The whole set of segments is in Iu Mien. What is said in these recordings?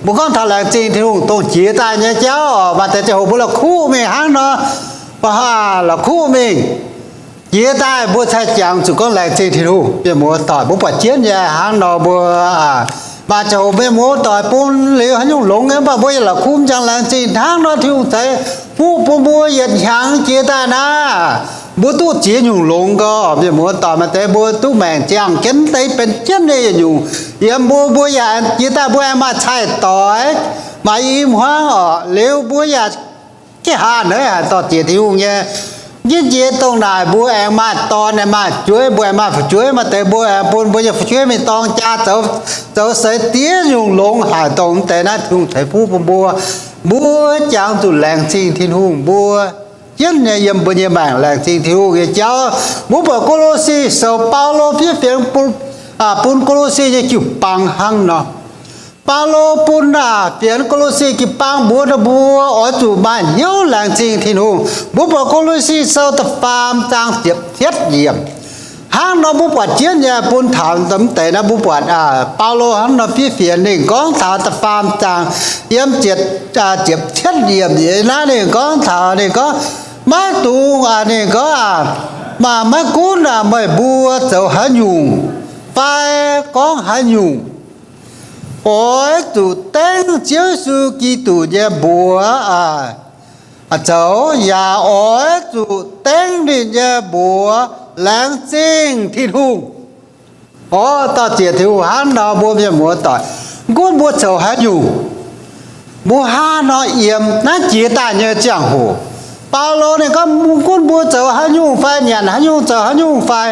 Mbuo gorngv taux laengz zingh Tin-Hungh dongh jiex daaih nyei jauv oc, maaih deix ziangh hoc mbuo la'kuqv mingh hnangv nor, mbuo la'kuqv mingh jiex daaih mbuo cai jangx zuqc gorngv laengz zingh Tin-Hungh. Mienh muoz-doic, mbuo buatc jienv nyei hnangv nor mbuo maaih ziangh hoc mienh muoz-doic bun liuz haaix nyungc longx nyei, mv baac mbuo yaac la'kuqv mv jangx laengz zingh hnangv nor Tin-Hungh ceix fuqv bun mbuo yietc hnyangx jiex daaih naaiv, mbuo duqv ziex nyungc longx gau. Mienh muoz-doic, maaih deix mbuo duqv maengc ziangh jienv deix benx jienv nyei yietc nyungc. Yiem mbuo, mbuo yaac jiex daaih mbuo aengx maaih cai-doix, maaih i hmuangv oc, liuz mbuo yaac geh haah hneiv haic dorh jiex Tin-Hungh nyei. Njien-jiex dongh naaic mbuo aengx maaih dorn, aengx maaih fu'jueiv, mbuo aengx maaih fu'jueiv, maaih deix mbuo aengx bun mbuo nyei fu'jueiv mingh dorng jaa zoux, zoux seix diev nyungc longx haic. Dongh mv deix naaiv Tin-Hungh ceix fuqv bun mbuo, mbuo jangx zuqc laengz zingh Tin-Hungh, mbuo jienv nyei yiem mbuo nyei maengc laengz zingh Tin-Hungh nyei jauv. Mbuo buatc Ko^lo^si Sou, Baulo fiev fienx bun Ko^lo^si nyei jiu-baang hnangv nor. Baulo bun fienx Ko^lo^si jiu-baang mbuox ninh mbuo oix zuqc maaih hnyouv laengz zingh Tin-Hungh. Mbuo buatc Ko^lo^si Sou da'faam zaang ziepc cietv yiemc. Hnangv nor mbuo buatc jienv nyei bun taux mv deix naaiv mbuo buatc Baulo hnangv nor fiev fienx ninh gorngv taux da'faam zaang yiem ziepc cietv yiemc naaiv ninh gorngv taux ninh gorngv, maiv dungx, ninh gorngv, maiv gunv meih mbuo zoux haaix nyungc fai gorngv haaix nyungc, oix zuqc dengv Ziouv Yesu Giduc nyei mbuox zoux, yaac oix zuqc dengv ninh nyei mbuox laengz zingh Tin-Hungh. Orv, dorh ziec Tin-Hungh hnangv nor mbuo mienh muoz-doic, mv gunv mbuo zoux haaix nyungc, mbuo hnangv nor yiem naaiv jiex daaih nyei ziangh hoc, Baulo ninh gorngv mv gunv mbuo zoux haaix nyungc fai nyanc haaix nyungc zoux haaix nyungc fai,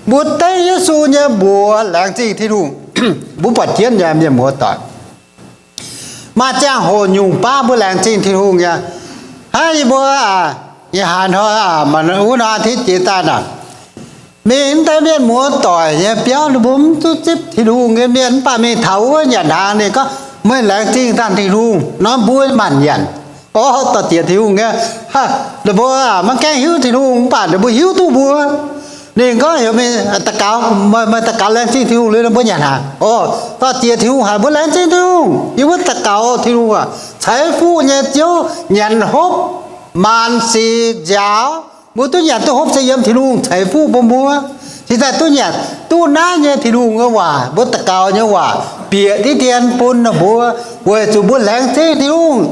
mbuo dengv Yesu nyei mbuox laengz zingh Tin-Hungh. Mbuo buatc jienv nyei mienh muoz-doic, maaih ziangh hoc nyungc baav mbuo laengz zingh Tin-Hungh nyei. Hnangv yie mbuo, yie haaix hnoi, wuov norm อาทิตย์ jiex daaih naaic, mingh mv deix mienh muoz-doic nyei biauv ninh mbuo mv duqv zipv Tin-Hungh nyei mienh, mv baac mingh taux wuov nyanc hnaangx ninh gorngv, meih laengz zingh daaih Tin-Hungh nor, mbuo maanc nyanc. Orv, dorh ziec Tin-Hungh nyei. Ninh mbuo maiv gaengh hiuv Tin-Hungh mv baac ninh mbuo hiuv duqv mbuo. Ninh gorngv heuc meih daux gaux, meih daux gaux laengz zingh Tin-Hungh liuz ninh mbuo nyanc hnaangx. Orv, dorh ziec Tin-Hungh haic, mbuo laengz zingh Tin-Hungh. Yie mbuo daux gaux Tin-Hungh aac, ceix fuqv nyei Ziouv nyanc hopv maanc sic nziaaux, mbuo duqv nyanc duqv hopv se yiem Tin-Hungh ceix fuqv bun mbuo. Cingx daaih duqv nyanc duqv naaiv nyei Tin-Hungh nyei waac, mbuo daux gaux nyei waac bieqc diqv dien bun ninh mbuo, weic zuqc mbuo laengz zingh Tin-Hungh,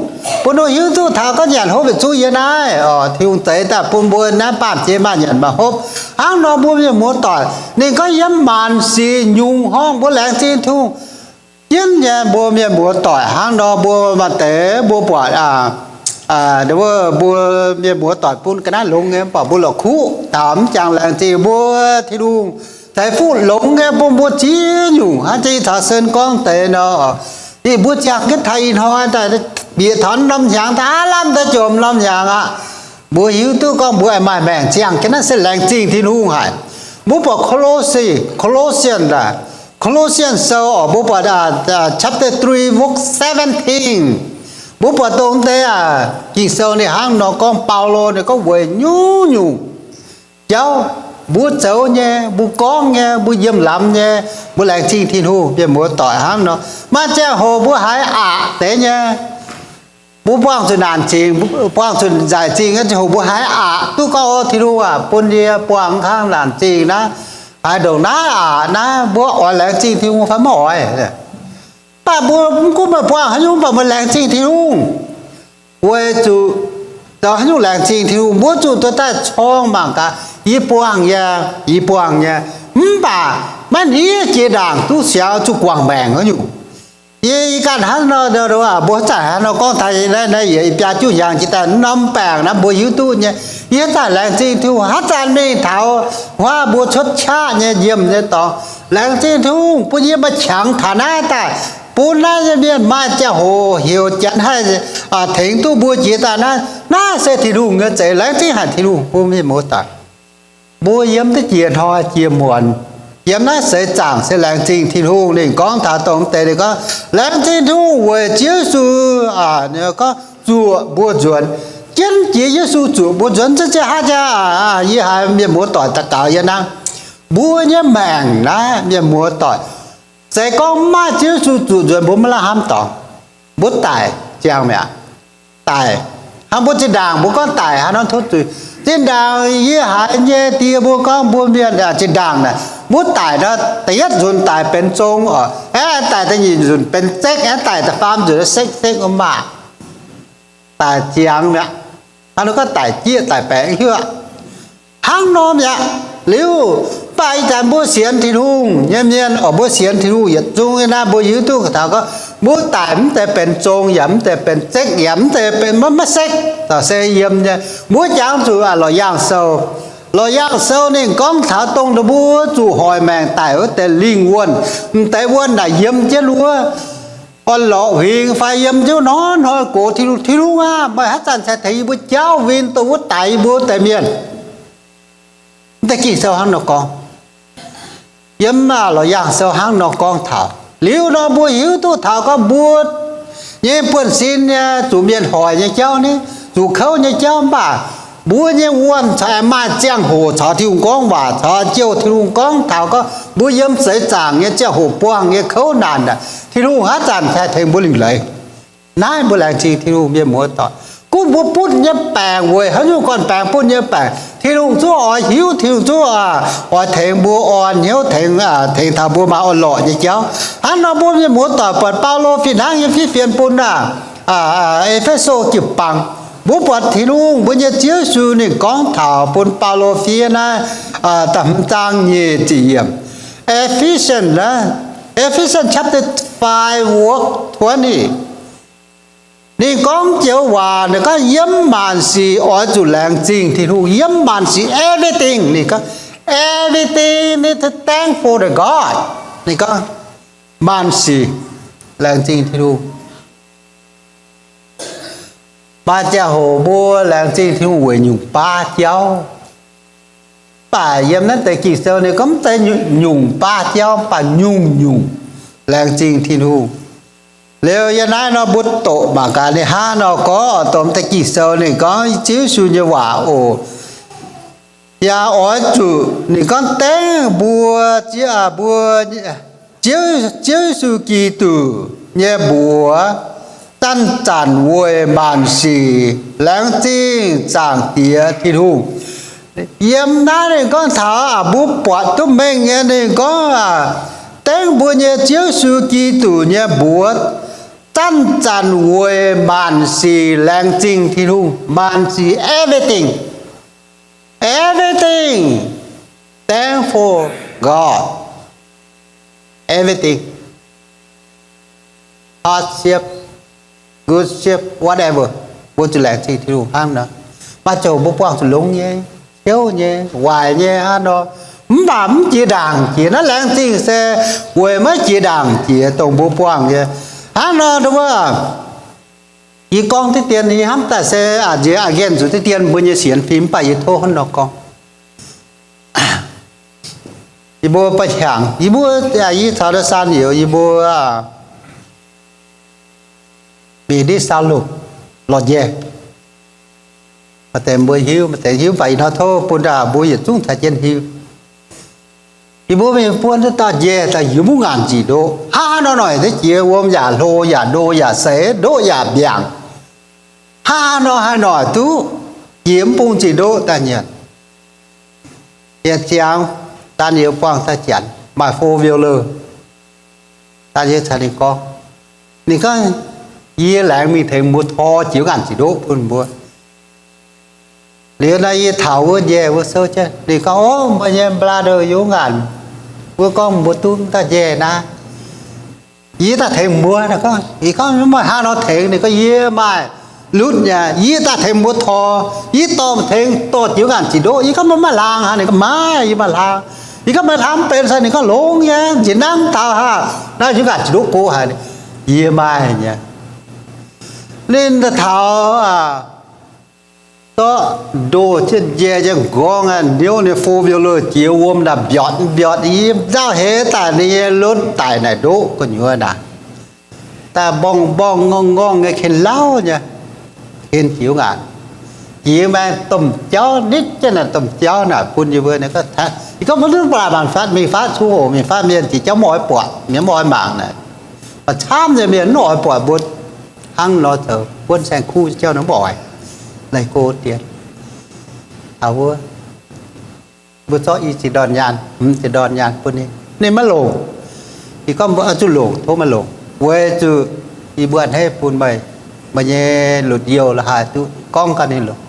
bun ninh hiuv duqv taux gorngv nyanc hopv yietc zungv yiem naaiv oc. Tin-Hungh zeix daaih bun mbuo naaiv baamh jiex maaih nyanc maaih hopv. Hnangv nor mbuo mienh muoz-doic, ninh gorngv yiem maanc sic nyungc horngh mbuo laengz zingh Tin-Hungh. Jienv nyei mbuo mienh muoz-doic, hnangv nor mbuo maaih deix mbuo buatc mbuo mienh muoz-doic bun ga'naaiv longx nyei, mv baac mbuo la'kuqv taux mv jangx laengz zingh mbuo Tin-Hungh ceix fuqv longx nyei bun mbuo ziex nyungc. Hnangv zinh caux sen gorngv deix nor, ninh mbuo ziangh jienv taux ih hnoi daaih, bieqc taux norm hnyangx daaih, aav lamh daaih jomc norm hnyangx aqv. Mbuo hiuv duqv gorngv mbuo maaih maengc ziangh jienv naaiv se laengz zingh Tin-Hungh haic. Mbuo buatc Ko^lo^si, Colossians, Colossians Sou oc, mbuo buatc chapter three, verse seventeen. Mbuo buatc dongh deix Ging-Sou ninh hnangv nor gorngv, Baulo ninh gorngv weic nyungc-nyungc jauv mbuo zoux nyei, mbuo gorngv nyei, mbuo yiem lamz nyei, mbuo laengz zingh Tin-Hungh. Mienh muoz-doic, hnangv nor maaih ziangh hoc mbuo haiz aqc deix nyei. Mbuo buangh zuqc naanc zingh, buangh zuqc nzaic zingh nyei ziangh hoc mbuo haiz aqc duqv gorngv, O Tin-Hungh aac, bun yie buangh kangv naanc zingh naaiv, haaix ndongc naaiv aqc naaiv, mbuo oix laengz zingh Tin-Hungh fai maiv oix? Mv baac mbuo mv gunv meih buangh haaix nyungc, mv baac meih laengz zingh Tin-Hungh. Weic zuqc zoux haaix nyungc laengz zingh Tin-Hungh, mbuo zuqc dorh daaih corng mangc gaax, yie buangh nyei, yie buangh nyei. Mv baac maiv hniev jiex ndaangc duqv siangx zuqc guangc maengc haaix nyungc. Yie, yie ganh hnangv nor, mbuo haaix zanc hnangv nor gorngv taux naaiv, naaiv yietc i biaa juqv hnyangx jiex daaih norm baengc naaiv mbuo hiuv duqv nyei. Yie haaix zanc laengz zingh Tin-Hungh, haaix zanc mingh taux huaav mbuo cuotv qaqv nyei, nyiemc nyei dorngx, laengz zingh Tin-Hungh bun yie maaih qangx taux naaiv daaih, bun naaiv nyei mienh maaih ziangh hoc heuc Janx haih tengx duqv mbuo jiex daaih naaiv. Naaiv se Tin-Hungh nyei zeix, laengz zingh haic Tin-Hungh bun mienh muoz-doic. Mbuo yiem duqv jiex hnoi jiex muonz, yiem naaiv seix zaangc se laengz zingh Tin-Hungh. Ninh gorngv taux dongh deix, ninh gorngv, laengz zingh Tin-Hungh weic Ziouv Yesu gorngv zuoqc mbuo nzuonx. Jienv jiex Yesu zuoqc mbuo nzuonx, za'gengh haaix jaax, yie haiz mienh muoz-doic daux gaux yie hnangv. Mbuo nyei maengc naaiv, mienh muoz-doic, se gorngv mv maaih Ziouv Yesu zuqc nzuonx, mbuo maiv lamh hnamv dorngx. mbuo daic ziangx mi'aqv. Daic. Hnangv mbuo zinh ndaangc mbuo gorngv daic hnangv nor tov zuiz. Zinh ndaangc yie haiz nyei die mbuo gorngv mbuo mienh zinh ndaangc naaic, mbuo daic nor, da'yietv nzunc daic benx zong oc, aengx daic da'nyeic nzunc benx zekv, aengx daic da'faam nzunc sekv sekv wuov maah. Daic ziangx mi'aqv. Hnangv nor gorngv daic jieqv daic baeqc hiuv aqv. Hnangv nor mi'aqv. Liuz, mv baac ih zanc mbuo sienx Tin-Hungh nyei mienh oc, mbuo sienx Tin-Hungh yietc zungv nyei naaiv, mbuo hiuv duqv taux gorngv mbuo daic mv deix benx zong yaac mv deix benx zekv yaac mv deix benx maiv maiv sekv, se yiem nyei. Mbuo jangx zuqc lorqc yaangh sou. Lorqc yaangh sou ninh gorngv taux dongh mbuo zuqc hoic maengc daic wuov deix lingh wuonh. M'deix wuonh naaic yiem jienv wuov orn-lorqc huingx fai yiem jienv norm hnoi gox Tin-Hungh. Tin-Hungh aah! Meih haaix zanc cingx tengx yie mbuo jauv win dongh wuov daic yie mbuo deix mienh? Mv deix Ging-Sou hnangv nor gorngv. Yiem lorqc yaangh sou hnangv nor gorngv taux. Liuz nor mbuo hiuv duqv taux gorngv mbuo nyei buonv-sin nyei zuqc mienh hoic nyei jauv ni, zuqc kouv nyei jauv, mv baac mbuo nyei wuonh caux aengx maaih ziangh hoc caux Tin-Hungh gorngv waac, caux jouh Tin-Hungh gorngv taux gorngv mbuo yiem seix zaangc nyei ziangh hoc buangh nyei kouv naanc, Tin-Hungh haaix zanc cingx tengx mbuo lingc leiz. Naaiv mbuo laengz zingh Tin-Hungh, mienh muoz-doic. Gunv mbuo butv nyei baengc weic haaix nyungc gorn-baengx butv nyei baengc, Tin-Hungh zungv oix hiuv, Tin-Hungh zungv oix tengx mbuo orn hnyouv, tengx, tengx taux mbuo maaih orn-lorqc nyei jauv. Hnangv nor mbuo mienh muoz-doic buatc Baulo fih hnangv nyei fiev fienx bun naaiv E^fe^so jiu-baang. Mbuo buatc Tin-Hungh, mbuo nyei Ziouv Yesu ninh gorngv taux bun Baulo fiev naaiv da'hmz zaang nyic ziepc yiemc. Ephesians, Ephesians chapter five verse twenty. Ninh gorngv joux waac, ninh gorngv yiem maanc sic oix zuqc laengz zingh Tin-Hungh. Yiem maanc sic, everything, ninh gorngv, everything need to thank for the God. Ninh gorngv maanc sic laengz zingh Tin-Hungh. Maaih ziangh hoc mbuo laengz zingh Tin-Hungh weic nyungc baav jauv. Mv baac yiem naaiv deix Ging-Sou ninh gorngv mv zeiz nyungc baav jauv, mv baac nyungc-nyungc laengz zingh Tin-Hungh. Liuz yiem naaiv nor mbuo doqc mangc gaax ninh hnangv nor gorngv, dongh mv deix Ging-Sou ninh gorngv Ziouv Yesu nyei waac oc. Yaac oix zuqc ninh gorngv dengv mbuo, mbuo Ziouv, Ziouv Yesu Giduc nyei mbuox zanc-zanc weic maanc sic laengz zingh Zaangc Diex Tin-Hungh. Yiem naaiv ninh gorngv taux mbuo buatc duqv mengh nyei, ninh gorngv dengv mbuo nyei Ziouv Yesu Giduc nyei mbuox zanc-zanc weic maanc sic laengz zingh Tin-Hungh. Maanc sic, everything, everything, thank for God, everything, hardship, good ship, whatever, mbuo zuqc laengz zingh Tin-Hungh hnangv nor. Maaih ziangh hoc mbuo buangh zuqc longx nyei, ciouv nyei, waaic nyei hnangv nor, mv baac mv jiex ndaangc jiex. Naaiv laengz zingh se weic maiv jiex ndaangc jiex dongh mbuo buangh nyei. Hnangv nor, yie gorngv diqv dien, yie hnamv daaih se nziex a'nqienh zuqc diqv dien mbuo nyei sienx fim, mv baac yie tov hnangv nor gorngv. Yie mbuo ba'hnyangx, yie mbuo, yie caux ndau saan youz, yie mbuo mingh div saau lungh lorz njaih. Maaih deix mbuo hiuv, maaih deix hiuv, mv baac ih hnoi tov bun mbuo yietc zungv caux jienv hiuv. Yie mbuo mingh buo dauh njaih daaih yie mbuo ngaanc nziqc ndoqv. Hnangv haaix nor noic deix jiex, wuom yaac hlo yaac ndo yaac seix, ndoqv yaac mbiaangc. Hnangv haaix nor haih noic duqv jiex mv bung nziqc ndoqv daaih nyanc? Yietc ziangx Daniel buangh daaih janx maaih four wheeler. Daniel caux ninh gorngv, ninh gorngv, yie laengz mingh tengx mbuo tor jiex wuov ngaanc nziqc ndoqv bun mbuo. Liuz naaiv yie taux wuov njaih wuov souv jienv, ninh gorngv, o, meih nyei brother yiem wuov ngaanc, wuov gorngv mbuo duqv dauh njaih naaiv, yie daaih tengx mbuo. Ninh gorngv, yie gorngv, meih hnangv haaix nor tengx? Ninh gorngv, yie maaih lutv nyei, yie daaih tengx mbuo tor. Yie dorh tengx dorh jiex wuov ngaanc nziqc ndoqv. Yie gorngv, meih maaih hlang haic? Ninh gorngv, maaih, yie maaih hlang. Yie gorngv, meih hlang benx caux? Ninh gorngv, longx nyei, njiec nangv taux haac, naaiv jiex wuov ngaanc nziqc ndoqv go haic. Yie maaih nyei. Ninh daaih taux zorqv ndoh jienv njaih jienv nqorngv aqv, niouv ninh four wheeler jiex wuom naaic mbiortc mbiortc. Yie nzauh heix daaih ninh nyei lotv daic naaic ndoqv gu'nyuoz naaic, daaih mborngh mborngh ngorngh ngorngh nyei, ken lauv nyei, ken jiex wuov ngaanc. Jiex maengx domh jauv nitv jienv naaic, domh jauv naaic bun yie mbuo. Ninh gorngv, yie gorngv mbuo mv baac mangc fatv, mingh fatv coqv hoc, mingh fatv mienh jiex jauv mv oix buatc, mienh mv oix mangc naaic. Maaih camv nyei mienh mv oix buatc mbuo hnangv nor zoux, buonv saeng-kuv jauv nor mv oix, leih go dien. Taux wuov, mbuo zorqv i ziex ndorn nyaanh, hmz ziex ndorn nyaanh bun ninh, ninh maiv longc. Yie gorngv mbuo oix zuqc longc, tov meih longc, weic zuqc yie mbuo a'hneiv bun meih, meih nyei lunx youh la'haaix duqv gorngv gaax ninh longc.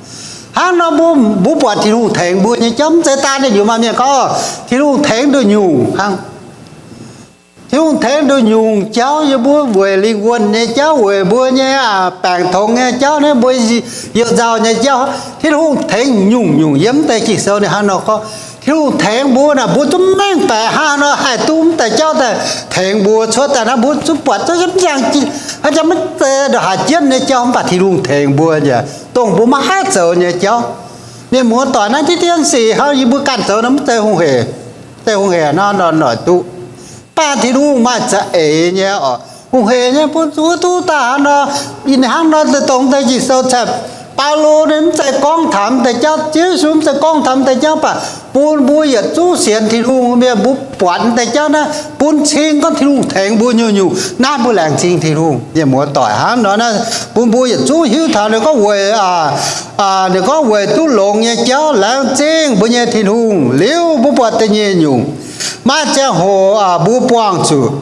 Hnangv nor mbuo, mbuo buatc Tin-Hungh tengx mbuo nyei jauv mv zeiz daaih ninh nyungc maaih mienh gorngv, Tin-Hungh tengx nduqc nyungc hnangv. Tin-Hungh tengx nduqc nyungc jauv yiem mbuo weic lingh wuonh nyei jauv, weic mbuo nyei, aa, baengc tongx nyei jauv, naaiv mbuo youh nzauh nyei jauv. Tin-Hungh tengx nyungc-nyungc yiem mv deix Ging-Sou ninh hnangv nor gorngv. Tin-Hungh tengx mbuo naaic, mbuo zungv mengh baeqc hnangv nor haih duqv mv deix jauv daaih tengx mbuo cuotv daaih naaiv, mbuo zungv buatc zungv mv ziangh, haaix zanc maiv zeiz ndongc haaix jienv nyei jauv, mv baac Tin-Hungh tengx mbuo nyei, dongh mbuo maiv haih zoux nyei jauv. Mienh muoz-doic, naaiv diqv dien sic hnangv yie mbuo ganh zoux nor mv zeiz hungh hec, mv zeiz hungh hec nor, nor noic duqv. Mv baac Tin-Hungh maaih za'eix nyei oc. Hungh hec nyei bun zuqc duqv daaih hnangv nor, ih hnangv nor dongh deix Ging-Sou caux Baulo ninh mv zeiz gorngv taux mv deix jauv, Ziouv Yesu mv zeiz gorngv taux mv deix jauv, mv baac bun mbuo yietc zungv sienx Tin-Hungh mienh mbuo buatc mv deix jauv naaiv, bun cing gorngv Tin-Hungh tengx mbuo nyungc-nyungc. Naaiv mbuo laengz zingh Tin-Hungh. Mienh muoz-doic, hnangv nor naaiv bun mbuo yietc zungv hiuv taux ninh gorngv weic, aa, ninh gorngv weic duqv longx nyei jauv laengz zingh mbuo nyei Tin-Hungh. Liuz mbuo buatc da'nyeic nyungc, maaih ziangh hoc, aa, mbuo buangh zuqc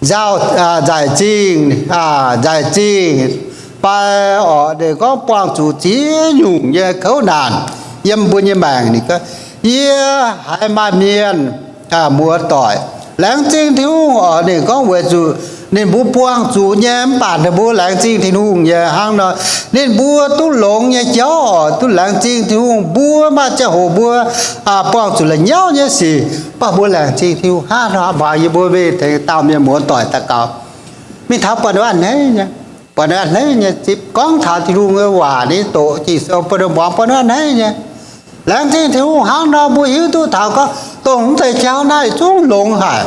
nzauh, aa, nzaic zingh, aa, nzaic zingh fai oc, ninh gorngv buangh zuqc ziex nyungc nyei kouv naanc yiem mbuo nyei maengc. Ninh gorngv, yie haiz maaih mienh, aa, muoz-doic, laengz zingh Tin-Hungh oc. Ninh gorngv weic zuqc ninh mbuo buangh zuqc nyei mv baac ninh mbuo laengz zingh Tin-Hungh nyei hnangv nor, ninh mbuo duqv longx nyei jauv oc, duqv laengz zingh Tin-Hungh. Mbuo maaih ziangh hoc mbuo, aa, buangh zuqc la'nyauv nyei sic, mv baac mbuo laengz zingh Tin-Hungh hnangv nor. Mbuo yie mbuo mingh tengx dauh mienh muoz-doic daux gaux, mingh taux buatc ninh a'hneiv nyei, buatc ninh a'hneiv nyei zipv gorngv taux Tin-Hungh nyei waac, ninh doqc Ging-Sou bun ninh muangx, buatc ninh a'hneiv nyei. Laengz zingh Tin-Hungh hnangv nor, mbuo hiuv duqv taux gorngv dongh mv deix jauv naaiv zungv longx haic,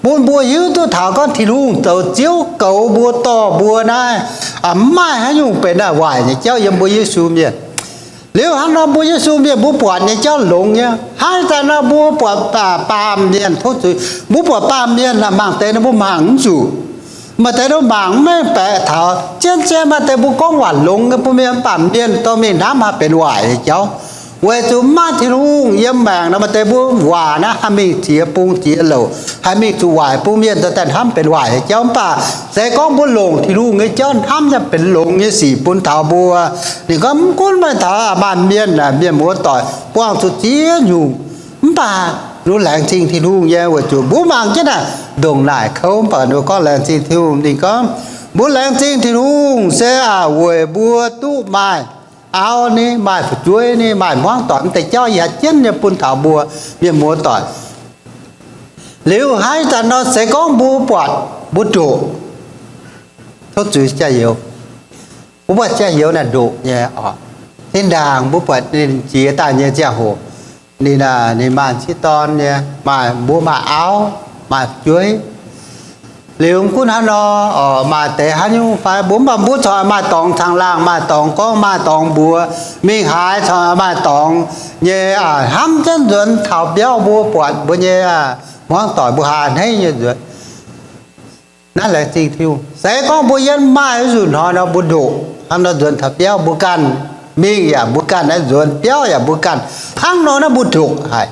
bun mbuo hiuv duqv taux gorngv Tin-Hungh zoux Ziouv goux mbuo dorh mbuo naaiv, aa, mv maaih haaix nyungc benx naaiv waaic nyei jauv yiem mbuo Yesu mienh. Liuz hnangv nor mbuo Yesu mienh mbuo buatc nyei jauv longx nyei. Hnangv zanc nor mbuo buatc, aa, baamh mienh tov zuiz, mbuo buatc baamh mienh naaic, mangc deix nor mbuo mangc mv zuqc. Maaih deix nor mangc mv mengh baeqc taux zien-zien. Maaih deix mbuo gorngv waac longx nyei bun mienh, mv baac mienh dorh mingh hnamv haaix benx waaic nyei jauv. Weic zuqc mv maaih Tin-Hungh yiem maengc nor, maaih deix mbuo waac naaiv haih mingh ziex bung ziex louc, haih mingh zuqc waaic bun mienh dorh daaih hnamv benx waaic nyei jauv. Mv baac se gorngv mbuo longc Tin-Hungh nyei jauv hnamv nyei benx longx nyei sic bun taux mbuo. Ninh gorngv mv gunv maaih taux maaih mienh, mienh muoz-doic buangh zuqc ziex nyungc, mv baac ninh laengz zingh Tin-Hungh nyei. Weic zuqc mbuo mangc jienv naaic, ndongc naaic kouv, mv baac ninh gorngv laengz zingh Tin-Hungh. Ninh gorngv mbuo laengz zingh Tin-Hungh se, aa, weic mbuo duqv maaih auv ni, maaih fu'jueiv ni, maaih hmuangv doic. Mv deix jauv yaac jienv nyei bun taux mbuo mienh muoz-doic. Liuz hnangv zanc nor se gorngv mbuo buatc mbuo ndoqc, tov zuiz jaax-youz, mbuo buatc jaax-youz naaic ndoqc nyei oc. Zinh ndaangc mbuo buatc ninh jiex daaih nyei ziangh hoc, ninh, ninh maaih m'sieqv dorn nyei, maaih, mbuo maaih auv, maaih fu'jueiv. Liuz mv gunv hnangv nor, oc, maaih deix haaix nyungc fai mbuo, mv baac mbuo corc maaih dorngx caangh laangh, maaih dorngx gorngv, maaih dorngx mbuox, mingh haaix corc maaih dorngx nyei, aa, hnamv jienv nzuonx taux biauv mbuo buatc mbuo nyei, aa, hmuangv doic mbuo haih a'hneiv nyei nzuonx. Naaiv laengz zingh Tin-Hungh. Se gorngv mbuo yiem maaih zuqc hnoi nor mbuo ndoqc hnangv nor nzuonx taux biauv mbuo ganh mingh yaac mbuo ganh naaiv nzuonx, biauv yaac mbuo ganh hnangv nor naaiv mbuo ndoqc haic.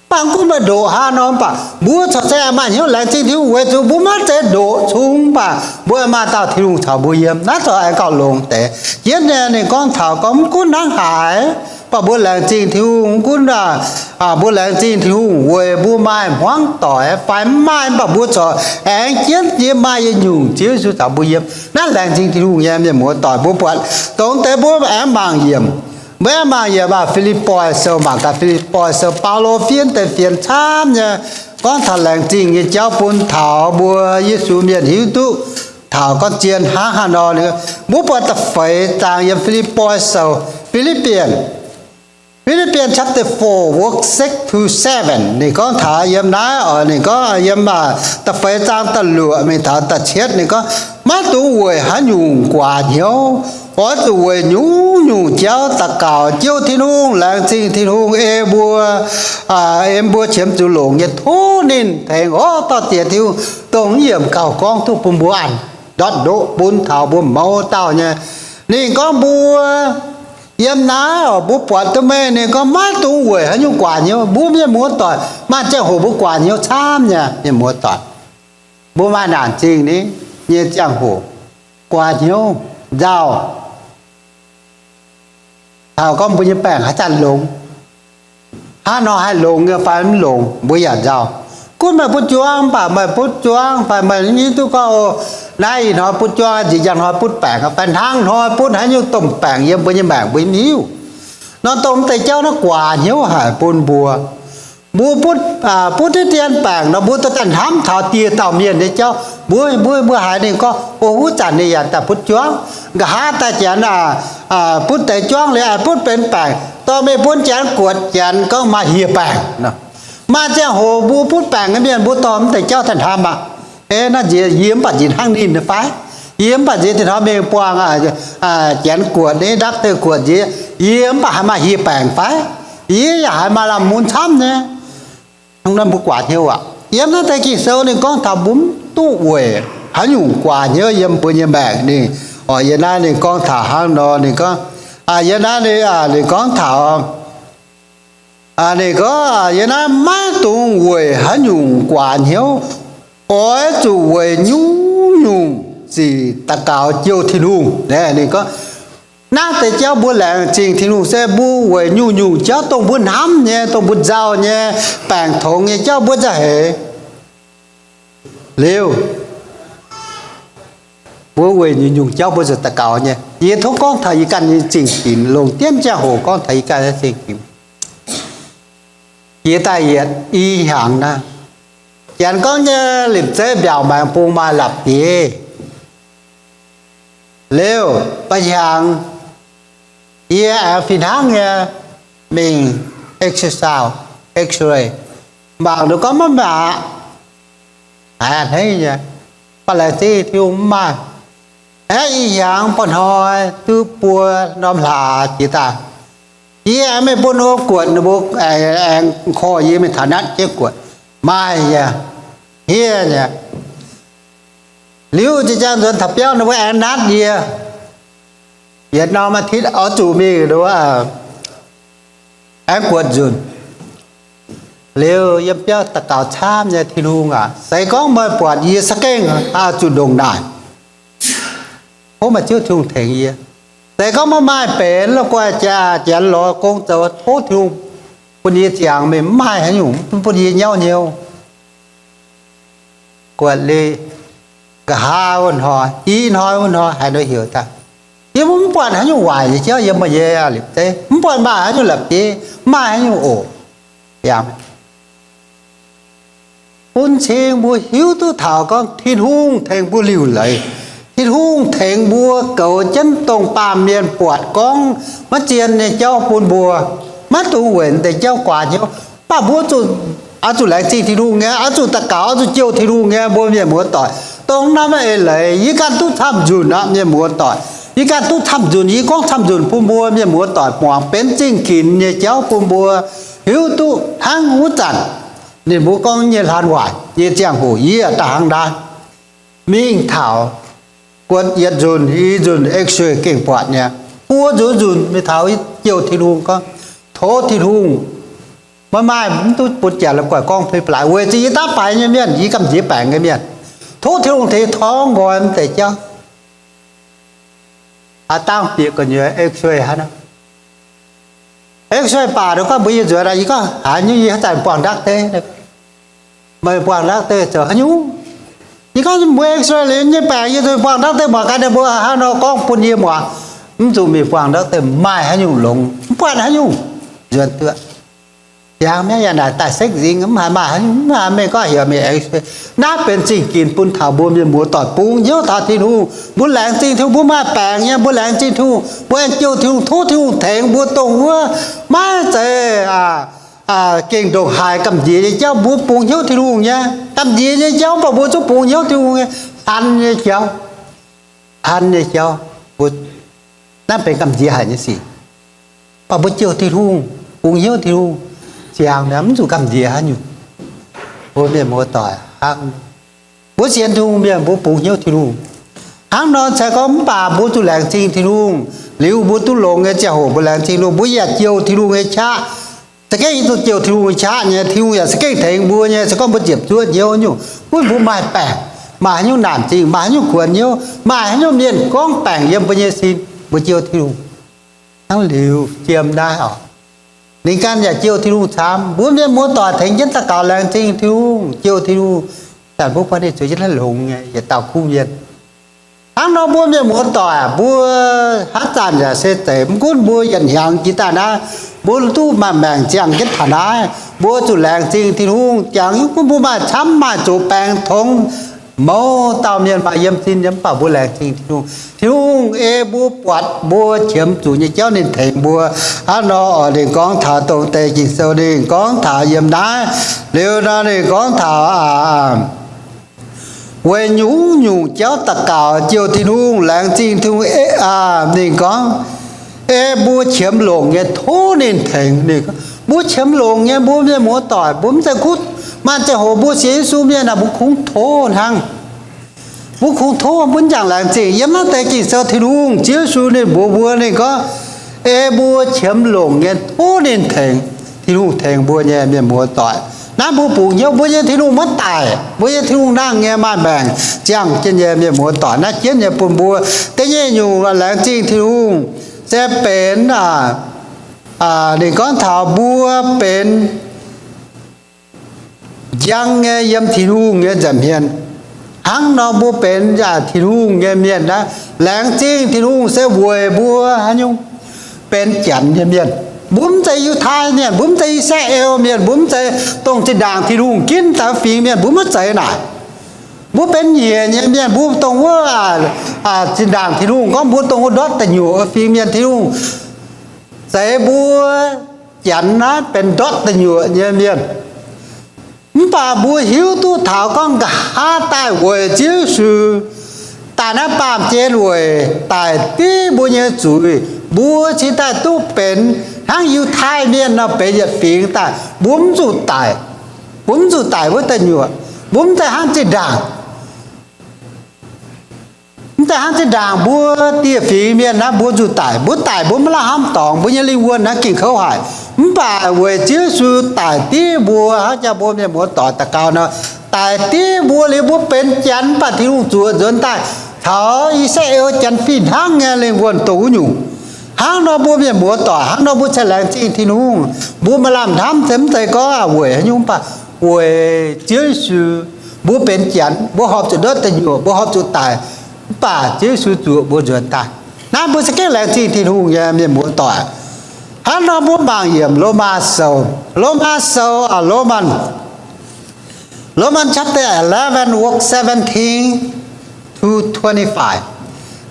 Mv baac mv gunv meih ndoqc hnangv nor, mv baac mbuo corc se maaih hnyouv laengz zingh Tin-Hungh weic zuqc mbuo maiv zeiz ndoqc cung, mv baac mbuo maaih dauh Tin-Hungh caux mbuo yiem. Naaiv corc aengx gauh longx deix. Jienv nyei ninh gorngv taux gorngv mv gunv hnangv haaix, mv baac mbuo laengz zingh Tin-Hungh, mv gunv, aa, mbuo laengz zingh Tin-Hungh weic mbuo maaih hmuangv doic fai mv maaih, mv baac mbuo corc aengx jienv yiem maaih yietc nyungc Ziouv Yesu caux mbuo yiem. Naaiv laengz zingh Tin-Hungh nyei mienh muoz-doic. Mbuo buatc dongh deix mbuo aengx mangc yiemc, mbuo aengx mangc yiemc, aa, Fi^lipv^poi Sou, mangc gaax Fi^lipv^poi Sou, Baulo fiev deix fienx camv nyei gorngv taux laengz zingh nyei jauv bun taux mbuo Yesu mienh hiuv duqv taux gorngv zien hnangv haaix nor. Mbuo buatc da'feix zaang yiem Fi^lipv^poi Sou, Philippians, Philippians chapter four, verse six to seven, ninh gorngv taux yiem naaiv oc, ninh gorngv yiem, aa, da'feix zaang da'luoqc mingh taux da'cietv, ninh gorngv, maiv dungx weic haaix nyungc guaax hnyouv, oix zuqc weic nyungc-nyungc jauv daux gaux, jouh Tin-Hungh, laengz zingh Tin-Hungh, ei mbuo, aa, ei mbuo qiemx zuqc longc nyei tov ninh tengx oc. Dorh diex Tin-Hungh dongh yiemc gauh gorngv duqv bun mbuo aqv. ndortv ndoqv bun taux mbuo mouz dauh nyei. Ninh gorngv mbuo yiem naaiv oc, mbuo buatc duqv meih, ninh gorngv maiv dungx weic haaix nyungc guaax hnyouv. Mbuo mienh muoz-doic maaih ziangh hoc mbuo guaax hnyouv camv nyei, mienh muoz-doic. Mbuo maaih naanc zingh ni nyei ziangh hoc guaax hnyouv nzauh. Taux gorngv mbuo nyei baengc haaix zanc longx, hnangv nor haih longx nyei fai mv longx, mbuo yaac nzauh. Gunv meih butv juangv, mv baac meih butv juangv fai meih mv hiuv duqv gorngv, o, naaiv ih hnoi butv juangv, nziex njang hnoi butv baengc, fai hnangv hnoi butv haaix nyungc domh baengc yiem mbuo nyei maengc, mbuo mv hiuv. Nor dongh mv deix jauv naaiv guaax hnyouv haic bun mbuo. Mbuo butv, butv diqv dien baengc nor, mbuo dorh daaih hnamv taux dieh dauh mienh nyei jauv. Mbuo, mbuo, mbuo haiz ninh gorngv, o, wuov zanc ninh yaac daaih butv juangv, nqa'haav daaih janx butv deix juangv liuz, aengx butv benx baengc, dorh mingh bun janx guotc, janx gorngv maaih hieh baengc. Maaih ziangh hoc mbuo butv baengc nyei mienh, mbuo dorh mv deix jauv daaih hnamv aqv. E, naaiv nziex yie mv baac nziex hnangv ninh fai? Yie mv baac nziex dieh hnoi mingh buangh janx guotc, ni ndapv deix guotc nziex, yie mv baac haiz maaih hieh baengc fai? Yie yaac haiz maaih lamh mun camv nyei. Hnangv naaiv mbuo guaax hnyouv aqv. Yiem naaiv deix Ging-Sou ninh gorngv taux mbuo mv duqv weic haaix nyungc guaax hnyouv yiem mbuo nyei maengc. Ninh, yiem naaiv ninh gorngv taux hnangv nor, ninh gorngv, yiem naaiv ninh, ninh gorngv taux, ninh gorngv, yiem naaiv maiv dungx weic haaix nyungc guaax hnyouv, oix zuqc weic nyungc-nyungc sic daux gaux jouh Tin-Hungh. Ninh gorngv, naaiv deix jauv mbuo laengz zingh Tin-Hungh se mbuo weic nyungc-nyungc jauv dongh mbuo hnamv nyei, dongh mbuo nzauh nyei, baengc tongx nyei jauv mbuo nzauh heix. Liuz, mbuo weic nyungc-nyungc jauv mbuo zuqc daux gaux nyei. Yie tov gorngv taux yie ganh nyei zingh ginx, longc diemv ziangh hoc gorngv taux yie ganh nyei zingh ginx. Jiex daaih yietc i hnyangx naaiv, janx gorngv nyei limc zeiv mbiaauc maengx bung maaih la'bieiv. Liuz, ba'hnyangx yie aengx fih hnangv nyei mingh X-ray, X-ray, mangc liuz gorngv maiv maaih aqv. Haiz a'hneiv nyei, ba'laqc zingh Tin-Hungh mv maaih. Aeqv, ih hnyangx ba'hnoi duqv buo norm hlaax jiex daaih, yie aengx mingh bun ninh mbuo guotc, ninh mbuo aengx korv yie mingh taux natv jienv guotc, maaih nyei, hniev nyei. Liuz jiex jangx nzuonx taux biauv ninh mbuo aengx natv yie. Yietc norm อาทิตย์ oix zuqc mingh aengx guotc nzunc. Liuz yiem biauv daux gaux camv nyei, Tin-Hungh aac, se gorngv meih buatc yie za'gengh zuqc ndongc naaic, tov meih Ziouv Tin-Hungh tengx yie. Se gorngv maiv maaih benx la'guaih jaax janx lorz gong zoux, tov Tin-Hungh bun yie ziangx mingh, mv maaih haaix nyungc bun yie nyauv hnyouv. Guatc liuz nqa'haav wuov hnoi, i hnoi wuov hnoi haaix nor heuc daaih, yie mbuo mv buatc haaix nyungc waaic nyei jauv yiem meih nyei limc zeiv, mv buatc maaih haaix nyungc la'bieiv, mv maaih haaix nyungc oc. Bun cing mbuo hiuv duqv taux gorngv Tin-Hungh tengx mbuo liuc leiz. Tin-Hungh tengx mbuo goux jienv dongh baamh mienh buatc gorngv maiv zien nyei jauv bun mbuo, maiv dungx weic deix jauv guaax hnyouv. Mv baac mbuo zuqc, oix zuqc laengz zingh Tin-Hungh nyei, oix zuqc daux gaux, oix zuqc jouh Tin-Hungh nyei, mbuo mienh muoz-doic. Dongh naaiv maaih eix leiz yie ganh duqv camv nzunc aqv, mienh muoz-doic. Yie ganh duqv camv nzunc, yie gorngv camv nzunc bun mbuo mienh muoz-doic muangx, benx zingh ginx nyei jauv bun mbuo hiuv duqv hnangv wuov zanc ninh mbuo gorngv nyei hlan waaic nyei ziangh hoc yie daaih hnangv naaiv. Mingh taux guotc yietc nzunc i nzunc X-ray gengh buatc nyei, buo nzunc nzunc mingh taux jouh Tin-Hungh gorngv, tov Tin-Hungh, maiv maaih mv duqv bun janx la'guaih gorngv hnoi ba'laqc, weic zuqc yie daav faix nyei mienh, yie gamh nziex baengc nyei mienh. Tov Tin-Hungh tengx torngv nqoi mv deix jauv. Aa, dangh bieqc gu'nyuoz X-ray hnangv nor. X-ray baac ninh gorngv mbuox yie nzuonx, yie gorngv, haaix nyungc yie haaix zanc buangh ndaatv deix? Meih buangh ndaatv deix zoux haaix nyungc? Yie gorngv mbuo X-ray liuz nyei baengc yie zuqc buangh ndaatv deix muangx gaax ninh mbuo hnangv nor gorngv bun yie muangx. Mv zuqc mingh buangh ndaatv deix, maaih haaix nyungc longx, mv buatc haaix nyungc nzuonx duqv. Ziangx mi'aqv, yaac naaic daaih sekv nzingx, mv haiz maaih haaix nyungc, mv haiz mingh gorngv heuc mingh X-ray. Naaiv benx zingh ginx bun taux mbuo mienh muoz-doic bungx hnyouv taux Tin-Hungh. Mbuo laengz zingh Tin-Hungh, mbuo maaih baengc nyei, mbuo laengz zingh Tin-Hungh, mbuo aengx jouh Tin-Hungh, tov Tin-Hungh tengx mbuo dongh wuov maiv zeiz gengh ndongc haaix gamh nziex nyei jauv mbuo bungx hnyouv Tin-Hungh nyei. Gamh nziex nyei jauv mv baac mbuo zungv bungx hnyouv Tin-Hungh nyei. Hlan nyei jauv, hlan nyei jauv, mbuo, naaiv benx gamh nziex haic nyei sic. Mv baac mbuo jouh Tin-Hungh, bungx hnyouv Tin-Hungh, ziangx mv zuqc gamh nziex haaix nyungc. Mbuo mienh muoz-doic hnangv, mbuo sienx Tin-Hungh mienh mbuo bungx hnyouv Tin-Hungh. Hnangv nor se gorngv mv baac mbuo zuqc laengz zingh Tin-Hungh. Liuz mbuo duqv longx nyei ziangh hoc mbuo laengz zingh Tin-Hungh, mbuo yaac jouh Tin-Hungh nyei qaqv. Za'gengh zuqc jouh Tin-Hungh nyei qaqv nyei, Tin-Hungh yaac za'gengh tengx mbuo nyei. Se gorngv mbuo ziepc zuoqv hnyouv nyungc, gunv mbuo maaih baengc, maaih haaix nyungc naanc zingh, maaih haaix nyungc kuonx hnyouv, maaih haaix nyungc mienh gorngv baengc yiem mbuo nyei sin, mbuo jouh Tin-Hungh hnangv liuz jiem naaiv oc. Ninh ganh yaac jouh Tin-Hungh camv. Mbuo mienh muoz-doic tengx jienv daux gaux laengz zingh Tin-Hungh, jouh Tin-Hungh, zanc mbuo buatc ninh zueiz jienv naaiv longx nyei yietc dauh kuv mienh. Hnangv nor mbuo mienh muoz-doic, mbuo haaix zanc yaac se zeiz, mv gunv mbuo yietc hnyangx jiex daaih naaiv, mbuo duqv maaih maengc ziangh jienv taux naaiv, mbuo zuqc laengz zingh Tin-Hungh. Jangx gunv mbuo maaih camv maaih zuqc baengx tongx, mouz dauh mienh maaih yiem sin nyei, mv baac mbuo laengz zingh Tin-Hungh. Tin-Hungh ei mbuo buatc mbuo qiemx zuqc nyei jauv ninh tengx mbuo. Hnangv nor oc, ninh gorngv taux dongh deix Ging-Sou, ninh gorngv taux yiem naaiv liuz nor, ninh gorngv taux weic nyungc-nyungc jauv daux gaux jouh Tin-Hungh, laengz zingh Tin-Hungh. Ninh gorngv, ei mbuo qiemx longc nyei tov ninh tengx. Ninh gorngv mbuo qiemx longc nyei, mbuo mienh muoz-doic, mbuo mv zeiz kuv, maaih ziangh hoc mbuo sienx Yesu mienh aah, mbuo kungx tov hnangv. Mbuo kungx tov, mbuo mv jangx laengz zingh. Yiem naaiv deix Ging-Sou Tin-Hungh, Ziouv Yesu ninh mbuox mbuo, ninh gorngv, ei mbuo qiemx longc nyei tov ninh tengx. Tin-Hungh tengx mbuo nyei, mienh muoz-doic. Naaiv mbuo bungx hnyouv, mbuo nyei Tin-Hungh maiv daic. Mbuo nyei Tin-Hungh nangh nyei, maaih maengc ziangh jienv nyei, mienh muoz-doic. Naaiv jienv nyei bun mbuo da'nyeic nyungc laengz zingh Tin-Hungh se benx, ninh gorngv taux mbuo benx njang nyei yiem Tin-Hungh nyei nza'hmien. Hnangv nor mbuo benx Tin-Hungh nyei mienh naaiv, laengz zingh Tin-Hungh se weic mbuo haaix nyungc? Benx Janx nyei mienh. Mbuo mv zeiz Yiutai mienh, mbuo mv zeiz I^saa^laa^en mienh, mbuo mv zeiz dongh zinh ndaangc Tin-Hungh ginv daaih fingx mienh, mbuo maiv zeiz naaic. Mbuo benx nyiec nyei mienh, mbuo dongh wuov zinh ndaangc Tin-Hungh gorngv mbuo dongh wuov ndortv da'nyuoqc fingx mienh, Tin-Hungh zeix mbuo Janx naaiv benx ndortv da'nyuoqc nyei mienh. Mv baac mbuo hiuv duqv taux gorngv nqa'haav daaih weic Ziouv Yesu daaih naaiv baamh gen weic daic div mbuo nyei zuiz, mbuo cingx daaih duqv benx hnangv Yiutai mienh nor benx yietc fingx daaih. Mbuo mv zuqc daic. Mbuo mv zuqc daic wuov da'nyuoqc. Mbuo mv zeiz hnangv zinh ndaangc Mv zeiz hnangv zinh ndaangc mbuo dieh fingx mienh naaiv, mbuo zuqc daic. Mbuo daic mbuo maiv lamh hnamv dorngx, mbuo nyei lingh wuonh naaiv gengh kouv haic. Mv baac weic Ziouv Yesu daic div mbuo, hnangv jaa mbuo mienh muoz-doic daux gaux nor, daic div mbuo liuz mbuo benx Janx, mv baac Tin-Hungh zuoqc nzuonx daaih caux I^saa^laa^en Janx fih hnangv nyei lingh wuonh dongh wuov nyungc. Hnangv nor mbuo mienh muoz-doic, hnangv nor mbuo cingx laengz zingh Tin-Hungh. Mbuo maaih lamh hnamv se mv zeiz gorngv weic haaix nyungc, mv baac weic Ziouv Yesu. Mbuo benx Janx, mbuo horpc zuqc ndortv deic nyuoqc, mbuo horpc zuqc daic, mv baac Ziouv Yesu zuoqc mbuo nzuonx daaih. Naaiv mbuo se gengh laengz zingh Tin-Hungh nyei, mienh muoz-doic. Hnangv nor mbuo mangc yiemc Lomaa Sou, Lomaa Sou, Lomaa, Lomaa chapter eleven, verse seventeen to twenty-five.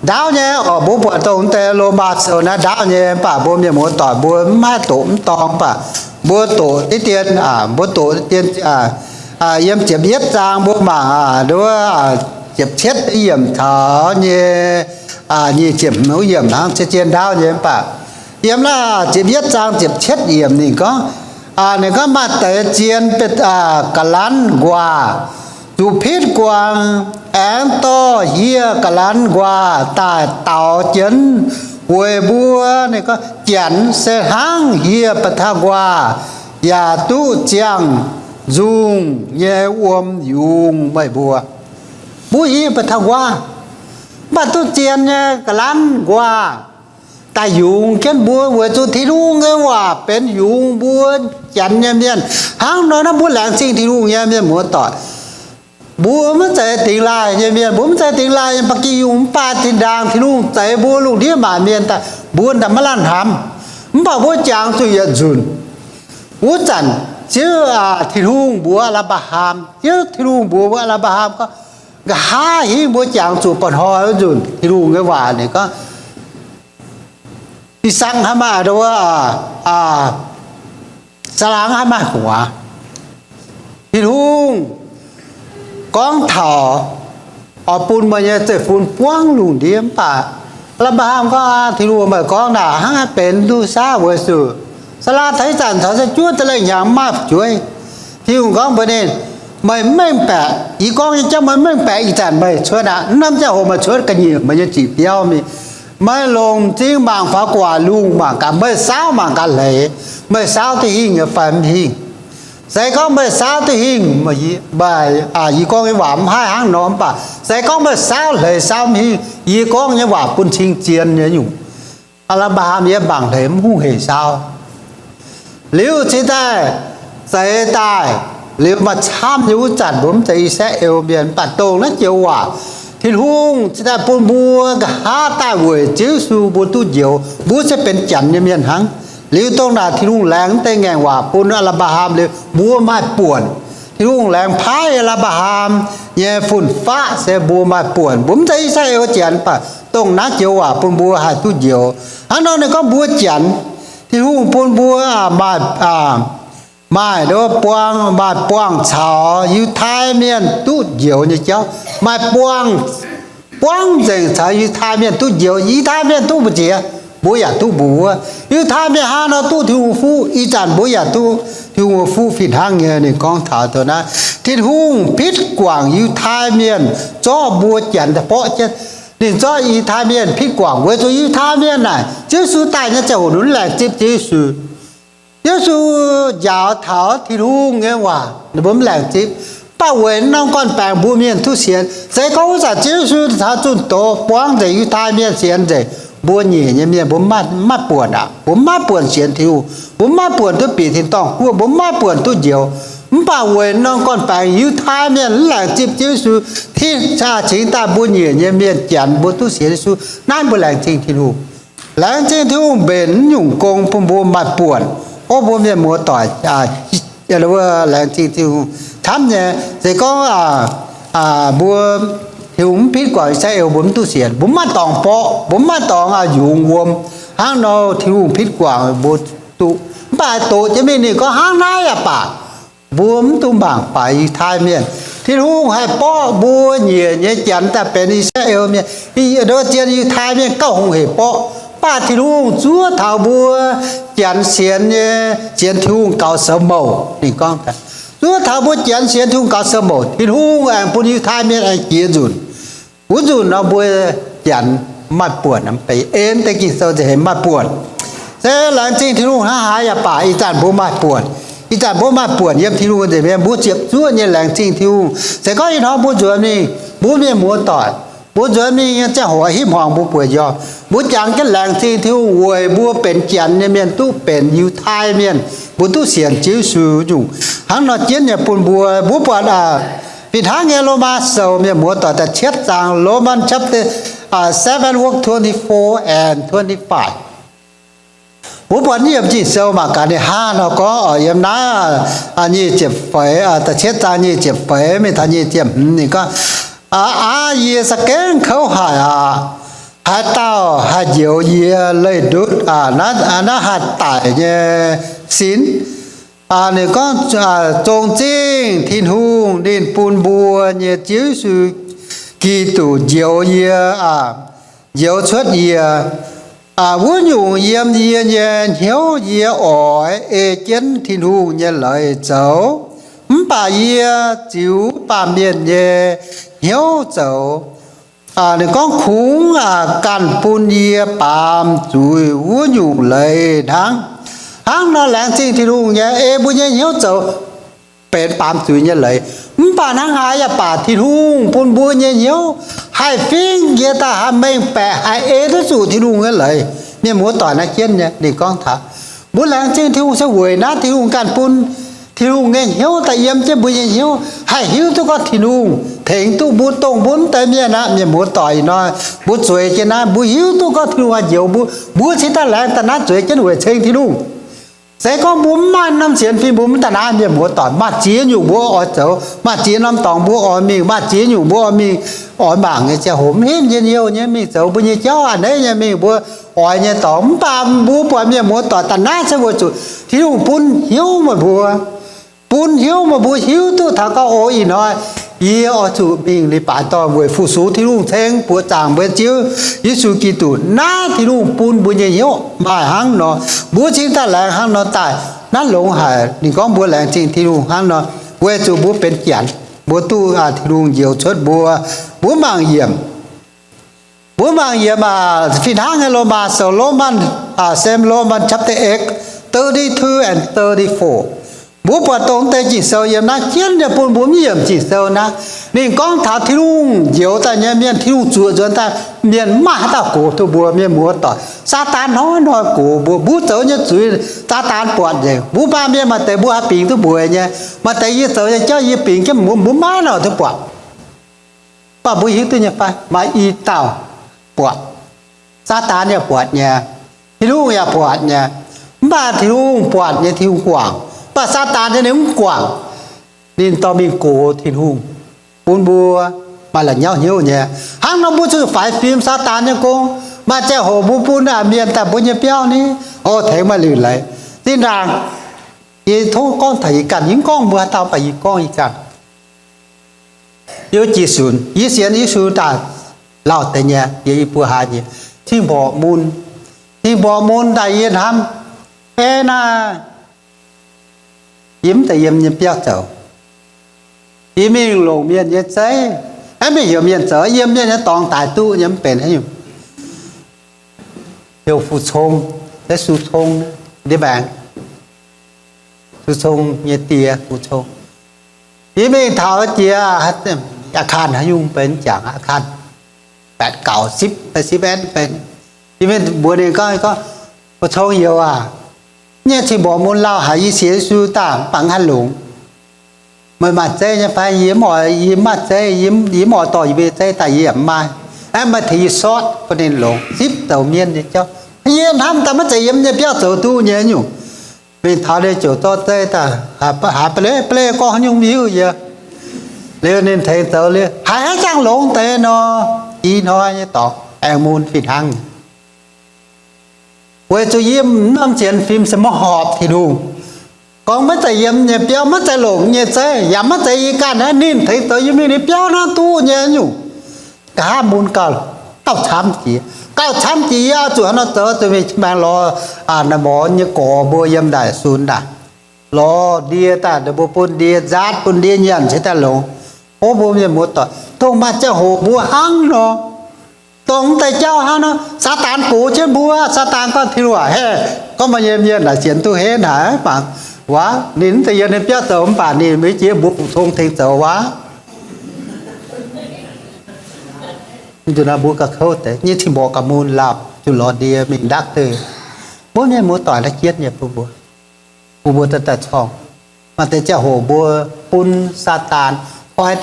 Ndaauv nyei oc, mbuo buatc dongh deix Lomaa Sou naaiv ndaauv nyei, mv baac mbuo mienh muoz-doic mbuo mv haih doqc mv dorng, mv baac mbuo doqc diqv dien, mbuo doqc dien, yiem ziepc yietv zaang mbuo mangc, nduov, ziepc cietv yiemc caux nyei nyic ziepc hmz yiemc hnangv, zien-zien ndaauv nyei, mv baac yiem naaiv ziepc yietv zaang ziepc cietv yiemc ninh gorngv, ninh gorngv maaih deix zien ga'lanv nquaah zuqc pitv guangc, aengx dorh hieh ga'lanv nquaah daaih daaux jienv weic mbuo. Ninh gorngv Janx se hnangv hieh ba'tauh nquaah, yaac duqv ziangh nzungh nyei wuom yungz meih mbuo. Mbuo hieh ba'tauh nquaah, mv baac duqv zien nyei ga'lanv nquaah daaih yungz jienv mbuo, weic zuqc Tin-Hungh nyei waac benx yungz mbuo Janx nyei mienh. Hnangv nor naaiv mbuo laengz zingh Tin-Hungh nyei, mienh muoz-doic. Mbuo maiv zeiz dingx laaih nyei mienh, mbuo maiv zeiz dingx laaih nyei ba'gi yungh, mv baac zinh ndaangc Tin-Hungh zeix mbuo lungh ndiev maanc mienh daaih, mbuo ndaaih maiv lamh hnamv. Mv baac mbuo jangx zuqc yietc nzunc. Wuov zanc Ziouv, Tin-Hungh mbuox Apc^laa^ham, Ziouv Tin-Hungh mbuox Apc^laa^ham gorngv, nqa'haav hingv mbuo jangx zuqc mba'hnoi wuov nzunc, Tin-Hungh nyei waac ninh gorngv, I^sakc haih maaih, Saalaangx haih maaih gu'nguaaz. Tin-Hungh gorngv taux oix bun meih nyei zeiv-fun buangv lungh ndiev, mv baac Apc^laa^ham gorngv, Aa, Tin-Hungh, meih gorngv naaic hnangv haaix benx duqv saah? Weic zuqc Saalaa taux ih zanc caux se juov da'leiz hnyangx mv maaih fu'jueiv. Tin-Hungh gorngv mbuox ninh, Meih mv mengh baeqc, yie gorngv nyei jauv meih mv mengh baeqc, ih zanc meih cuotv aqv. Mv norm ziangh hoc meih cuotv ga'nyiec meih nyei ziqc biauv mingh. Meih longc m'zing mangc faaux gu'nguaaic lungh mangc gaax, meih saauv mangc gaax hleix, meih saauv duqv hingh nyei fai mv hingh. Se gorngv meih saauv duqv hingh, meih, yie gorngv nyei waac mv haih hnangv nor, mv baac se gorngv meih saauv hleix saauv mv hingh, yie gorngv nyei waac bun cing zien nyei nyungc. Apc^laa^ham yiem mangc hleix mv hungh hec saauv. Liuz cingx daaih zeix daaih, liuz maaih camv nyei wuov zanc mbuo mv zeiz I^saa^laa^en Mienh, mv baac dongh naaiv joux waac, Tin-Hungh cingx daaih bun mbuo nqa'haav daaih weic Ziouv Yesu mbuo duqv njoux, mbuo se benx Janx nyei mienh hnangv. Liuz dongh naaic Tin-Hungh laengz deix ngaengc waac bun Apc^laa^ham liuz mbuo maaih buonc. Tin-Hungh laengz paaiv Apc^laa^ham nyei fun-faqv se mbuo maaih buonc. Mbuo mv zeiz I^saa^laa^en Janx, mv baac dongh naaiv joux waac bun mbuo haih duqv njoux. Hnangv nor ninh gorngv mbuo Janx, Tin-Hungh bun mbuo maaih, maaih buangh, maaih buangh caux Yiutai Mienh duqv njoux nyei jauv, maaih buangh, buangv nzengc caux Yiutai Mienh duqv njoux, Yiutai Mienh duqv mbu'ziex, mbuo yaac duqv mbuo wuov. Yiutai Mienh hnangv nor duqv Tin-Hungh fuqv, ih zanc mbuo yaac duqv Tin-Hungh fuqv fih hnangv nyei. Ninh gorngv taux dongh naaiv, Tin-Hungh pitv guangc Yiutai Mienh zorqv mbuo Janx daaih borqv jienv. Ninh zorqv Yiutai Mienh pitv guangc weic zuqc Yiutai Mienh naaic Ziouv Yesu daaih nyei ziangh hoc ninh mv laengz zipv Ziouv Yesu. Yesu njaaux taux Tin-Hungh nyei waac, ninh mbuo mv laengz zipv. Mv baac weic norm gorn-baengx mbuo mienh duqv sienx. Se gorngv wuov zanc Ziouv Yesu taux zunh doz buangv nzengc Yiutai Mienh sienx nzengc, mbuo nyiec nyei mienh mbuo mv maaih buonc aqv. Mbuo mv maaih buonc sienx Tin-Hungh, mbuo mv maaih buonc duqv bieqc tin-dorngh guoqv, mbuo mv maaih buonc duqv njoux. Mv baac weic norm gorn-baengx Yiutai Mienh mv laengz zipv Ziouv Yesu, cingx daaih mbuo nyiec nyei mienh Janx mbuo duqv sienx Yesu, naaiv mbuo laengz zingh Tin-Hungh. Laengz zingh Tin-Hungh mbenc naaiv nyungc gong bun mbuo maaih buonc. Ov, mbuo mienh muoz-doic, laengz zingh Tin-Hungh camv nyei. Se gorngv mbuo, Tin-Hungh mv pitv guangc I^saa^laa^en, mbuo mv duqv sienx, mbuo mv maaih dorngx borqv, mbuo mv maaih dorngx yungz wuom. Hnangv nor Tin-Hungh pitv guangc mbuo duqv. Mv baac doqc jienv mingh ninh gorngv hnangv naaiv yaac baac, mbuo mv dungx mangc faix Yiutai Mienh. Tin-Hungh haih borqv mbuo nyiec nyei Janx daaih benx I^saa^laa^en Mienh. Zien Yiutai Mienh gauh hungh hec borqv, mv baac Tin-Hungh zuov taux mbuo Janx sienx nyei, sienx Tin-Hungh gaux sou mouc. Ninh gorngv, zuov taux mbuo Janx sienx Tin-Hungh gaux sou mouc, Tin-Hungh aengx bun Yiutai Mienh aengx jiex nzunc. Wuov nzunc nor mbuo Janx maaih buonc, en deix Ging-Sou nzengc heix maaih buonc. Se laengz zingh Tin-Hungh hnangv haaix yaac baac, ih zanc mbuo maaih buonc. Ih zanc mbuo maaih buonc yiem Tin-Hungh nzengc mi'aqv, mbuo ziepc zuoqv nyei laengz zingh Tin-Hungh. Se gorngv ih hnoi mbuo nzuonx mingh, mbuo mienh muoz-doic, mbuo nzuonx mingh nyei ziangh hoc hipv hmuangx mbuo bueix njormh, mbuo jangx jienv laengz zingh Tin-Hungh weic mbuo benx Janx nyei mienh duqv benx Yiutai Mienh, mbuo duqv sienx Ziouv Yesu nyungc. Hnangv nor jienv nyei bun mbuo, mbuo buatc fih hnangv nyei Lomaa Sou, mienh muoz-doic, da'cietv zaang, Romans chapter seven, verse twenty-four and twenty-five. Mbuo buatc yiem Ging-Sou mangc gaax ninh hnangv nor gorngv oc, yiem naaiv nyic ziepc feix, da'cietv zaang nyic ziepc feix mingh taux nyic ziepc hmz ninh gorngv, Aav, yie za'gengh kouv haic aqv. Haaix dauh haih njoux yie leih ndutv naaiv haih daic nyei sin? Ninh gorngv, Zong zingh Tin-Hungh, ninh bun mbuo nyei Ziouv Yesu Giduc njoux yie, njoux cuotv yie. Wuov nyungc yiem yie nyei hnyouv yie oix ei jienv Tin-Hungh nyei leiz zoux, mv baac yie ziux baamh mienh nyei hnyouv zoux. Ninh gorngv kungx ganh bun yie baamz zuiz wuov nyungc leiz hnangv. Hnangv nor laengz zingh Tin-Hungh nyei, ei mbuo nyei hnyouv zoux benx baamz zuiz nyei leiz. Mv baac hnangv haaix yaac baac Tin-Hungh bun mbuo nyei hnyouv haih fingx jiex daaih haih mengh baeqc haih ei duqv zuqc Tin-Hungh nyei leiz. Mienh muoz-doic, naaiv jienv nyei ninh gorngv taux mbuo laengz zingh Tin-Hungh se weic naaiv Tin-Hungh ganh bun Tin-Hungh nyei hnyouv daaih yiem jienv mbuo nyei hnyouv, haih hiuv duqv gorngv Tin-Hungh tengx duqv mbuo, dongh mbuo mv deix mienh aqv. Mienh muoz-doic, ih hnoi mbuo zueiz jienv naaiv, mbuo hiuv duqv gorngv Tin-Hungh haih njoux mbuo, mbuo cingx daaih laengz daaih naaiv zueiz jienv weic ceng Tin-Hungh. Se gorngv mbuo mv maaih norm sienx fim, mbuo mv daaih naaiv, mienh muoz-doic, maaih ziex nyungc mbuo oix zoux, maaih ziex norm dorngx mbuo oix mingh, maaih ziex nyungc mbuo oix mingh, oix mangc nyei ziangh hoc mv henv njien-youh nyei mingh zoux mbuo nyei jauv a'hneiv nyei mingh mbuo oix nyei dorngx. Mv baac mbuo buatc mienh muoz-doic daaih naaiv se weic zuqc Tin-Hungh bun hnyouv meih mbuo, bun hnyouv meih mbuo hiuv duqv taux gorngv, o, ih hnoi yie oix zuqc mingh leiz-baaix dorngh weic fu-sux Tin-Hungh ceng buoz zaangc mbuo Ziouv Yesu Giduc. Naaiv Tin-Hungh bun mbuo nyei hnyouv maaih hnangv nor, mbuo cingx daaih laengz hnangv nor daaih, naaiv longx haic. Ninh gorngv mbuo laengz zingh Tin-Hungh hnangv nor. weic zuqc mbuo benx janx, mbuo duqv Tin-Hungh njoux cuotv mbuo. Mbuo mangc yiemc, mbuo mangc yiemc fih hnangv nyei Lomaa sou, Romans, same Romans chapter eight, thirty-two and thirty-four. Mbuo buatc dongh deix Ging-Sou yiem naaiv jienv nyei bun mbuo mv yiemc Ging-Sou naaiv. Ninh gorngv taux Tin-Hungh njoux daaih nyei mienh, Tin-Hungh zuoqc nzuonx daaih mienh, mv maaih haaix dauh gox duqv mbuo. Mienh muoz-doic, Saadaan hnoi-hnoi gox mbuo. Mbuo zoux nyei zuiz Saadaan buatc nzengc. Mbuo maaih mienh maaih deix mbuo haih bingx duqv mbuox nyei, maaih deix yie zoux nyei jauv yie bingx jienv mbuo, mbuo maiv nor duqv buatc. Mv baac mbuo hiuv duqv nyei fai? Maaih i dauh buatc. Saadaan yaac buatc nyei, Tin-Hungh yaac buatc nyei. Mv baac Tin-Hungh buatc nyei, Tin-Hungh guangc. Mv baac Saadaan nyei ninh mv guangc. Ninh dorh mingh gox Tin-Hungh, bun mbuo maaih la'nyauv hnyouv nyei. Hnangv nor mbuo zuqc faix fim Saadaan nyei gong. Maaih ziangh hoc mbuo bun mienh daaih mbuo nyei biauv ni, o, tengx maaih liuc leiz. Zinh ndaangc yie tov gorngv taux yie ganh, yie mv gorngv mbuo haaix dauh, mv baac yie gorngv yie ganh. Yie jiez sunx, yie sienx Yesu daaih lauh deix nyei, yie i buo hlaax nyei, cing-mborqc mun, cing-mborqc mun daaih yie hnamv, ei naaiv, yie mv deix yiem nyei biauv zoux. Yie mingh longc mienh nyei zeiv, maiv heuc mienh zoux, yiem mienh nyei dorngx daaih duqv nyei, mv benx haaix nyungc. Heuc Fu Cong, Su Cong, ndiev maengx, Su Cong nyei die Fu Cong. Yie mingh taux jiex, aa, kanh haaix nyungc benx jangx, aa, kanh แปดเก้า สิบ ไป สิบเอ็ด benx. Yie mingh mbuox ninh gorngv, gorngv, Fu Cong youz aac, nyei cing-mborqc mun lauh haic, yie sienx Yesu daaih mv baac mv haih longx. Meih maaih zeiv nyei fai? Yie mv oix, yie mv maaih zeiv, yie mv oix dorh yie mbuo nyei zeiv daaih, yie yaac mv maaih. Aeqv, meih tengx yie sortv bun ninh longx, zipv zoux mienv nyei jauv. Yie hnamv daaih maiv zeiz yiem nyei biauv zoux duqv nyei nyungc. Mingh taux ninh ziouc zorqv zeiv daaih, haaix ba'leiz ba'leiz gorngv haaix nyungc mv hiuv yie. Liuz ninh tengx zoux liuz, haiz haaix jangx longx deix nor, i hnoi nyei dorngx aengx mun fih hnangv. Weic zuqc yie mv norm sienx fim se maiv horpc Tin-Hungh. Gorngv maiv zeiz yiem nyei biauv, maiv zeiz longc nyei zeiv, yaac maiv zeiz yie ganh naaiv, ninh tengx zoux yie mingh nyei biauv naaiv duqv nyei nyungc. Nqa'haav mun gauh, gauh camv jiex, gauh camv jiex, yie oix zuqc haaix nor zoux, zuqc mingh maengx lorz naaiv morz nyei gorx mbuo yiem ndaaih sun daaih, lorz ndie daaih, mbuo bun ndie nzaatv, bun ndie nyanc cingx daaih longx. O mbuo mienh muoz-doic, dongh maaih ziangh hoc mbuo hnangv nor, dongh mv deix jauv hnangv nor, Saadaan gox jienv mbuo. Saadaan gorngv, Tin-Hungh aac, heh, gorngv meih nyei mienh naaic sienx duqv henv haic, mv baac waac ninh mv zeiz yiem ninh biauv zoux, mv baac ninh mbuo jiex mbuo Fu Cong tengx zoux waac. Mv zuqc nor mbuo gauh kouv deix nyei, cing-mborqc gauh mun lauh, zuqc lorz ndie mingh ndakv deix. Mbuo mienh muoz-doic naaiv jienv nyei bun mbuo, bun mbuo daaih daaih corng. Maaih deix ziangh hoc mbuo bun Saadaan koi,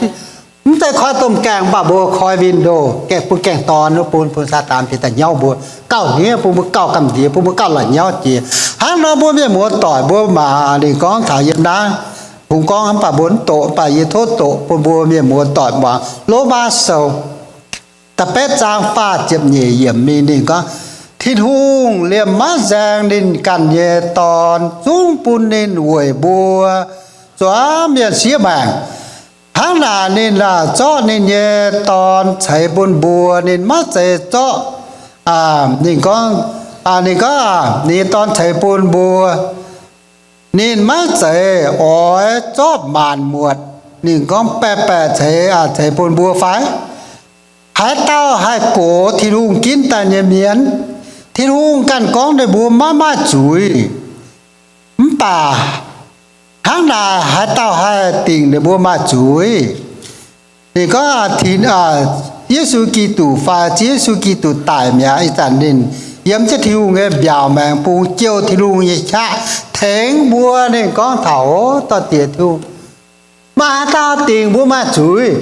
mv zeiz koi domh gaengh, mv baac mbuo koi window, gaengh bun gaengh dorn bun, bun Saadaan bieqc daaih nyauv mbuo, gauh hniev bun mbuo, gauh gamh nziex bun mbuo, gauh la'nyauv jiex. Hnangv nor mbuo mienh muoz-doic mbuo maah, ninh gorngv taux yiem naaiv, kungx gorngv mv baac mbuo mv doqc, mv baac yie tov doqc bun mbuo mienh muoz-doic muangx. Lomaa Sou da'betv zaang faah ziepc nyeic yiemc mingh ninh gorngv, Tin-Hungh liemh maiv nzaeng ninh ganh nyei Dorn, zungv bun ninh weic mbuo zuangx mienh siev maengc. Hnangv naaic ninh zorqv ninh nyei Dorn ceix bun mbuo. Ninh maiv zeiz zorqv, ninh gorngv, ninh gorngv, ninh nyei Dorn ceix bun mbuo. Ninh maiv zeiz oix zorqv maanc muotc, ninh gorngv baeqc baeqc ceix, ceix bun mbuo fai? Haaix dauh haih gox Tin-Hungh ginv daaih nyei mienh, Tin-Hungh ganh gorngv ninh mbuo maiv maaih zuiz. Mv baac hnangv naaic haaix dauh haih dingc ninh mbuo maaih zuiz? Ninh gorngv, Yesu Giduc fai Ziouv Yesu Giduc daic mi'aqv. Ih zanc ninh yiem jienv Tin-Hungh nyei mbiaauc maengx bung, jouh Tin-Hungh nyei qaqv tengx mbuo. Ninh gorngv taux, o, dorh diex Tin-Hungh, maaih haaix dauh dingc mbuo maaih zuiz?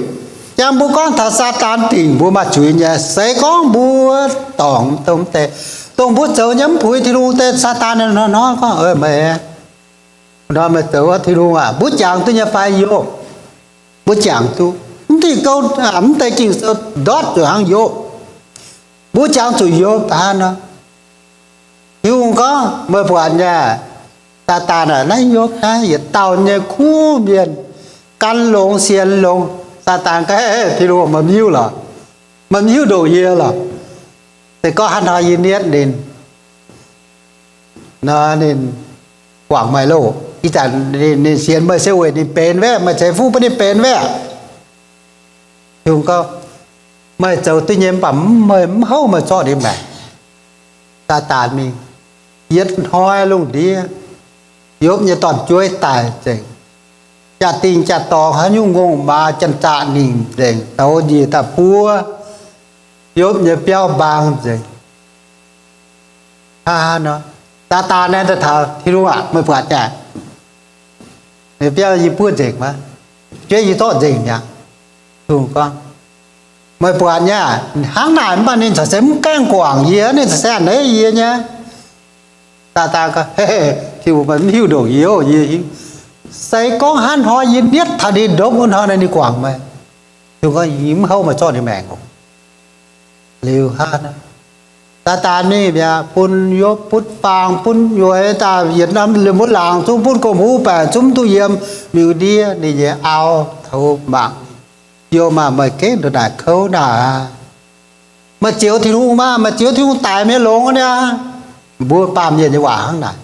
Jang mbuo gorngv taux Saadaan dingc mbuo maaih zuiz nyei, se gorngv mbuo dorngc dongh deix, dongh mbuo zoux nyei mv puix Tin-Hungh deix, Saadaan hnoi-hnoi gorngv, meih, hnoi meih zoux wuov Tin-Hungh aac, mbuo jangx duqv nyei fai, Yopv? Mbuo jangx duqv. Mv deix gouv, mv deix Ging-Sou ndortv zuqc hnangv Yopv. Mbuo jangx zuqc Yopv hnangv nor. Tin-Hungh gorngv, meih buatc nyei, Saadaan aac, naaiv Yopv naaiv yietc dauh nyei kuv mienh, gan longx sienx longx. Saadaan gorngv, Tin-Hungh, meih mv hiuv lorqc. Meih mv hiuv ndongc yie lorqc. Se gorngv hnangv nor yie nietv ninh nor, ninh guangc meih loh. Ih zanc ninh sienx meih se weic ninh benx wuov, meih ceix fuqv bun ninh benx wuov. Tin-Hungh gorngv, meih zoux duqv nyei mv baac meih mv houv meih zorqv ninh maengc. Saadaan mingh, yietc hnoi lungh ndiev, Yopv nyei dorn-jueiv daic nzengc. Jaa-dingh jaa-dorngx haaix nyungc ngongh maaz janx-zaqc ningc nzengc, douz njiec daaih buov Yopv nyei biauv mbaang nzengc. Hnangv nor, Saadaan naaiv daaih taux, Tin-Hungh aac, meih buatc nyei, biauv yie buov nzengc maah, jueiv yie zorqv nzengc mi'aqv. Tin-Hungh gorngv, meih buatc nyei, hnangv naaic mv baac ninh corc se mv gaengh guangc yie, ninh corc se a'hneiv yie nyei. Saadaan gorngv, Tin-Hungh, meih mv hiuv ndongc yie oc, yie hiuv. Se gorngv hnangv hnoi yie nietv taux ninh ndopv wuov hnoi nor, ninh guangc meih. Tin-Hungh gorngv, yie mv houv meih zorqv ninh maengc oc. Liuz hnangv, Saadaan mingh mi'aqv, bun Yopv butv faang, butv nyuoix daaih, yietc norm liemh mbuo laangz zungv butv gomh huv, baengc zungv duqv yiem, miuc ndiev ninh nyei auv taux mangc, Yopv maah, meih gengh ndongc naaic kouv naaic aqv. Meih zioux Tin-Hungh maah, meih zioux Tin-Hungh daic mienh longx niaa. Mbuo baamh mienh nyei waac hnangv naaic.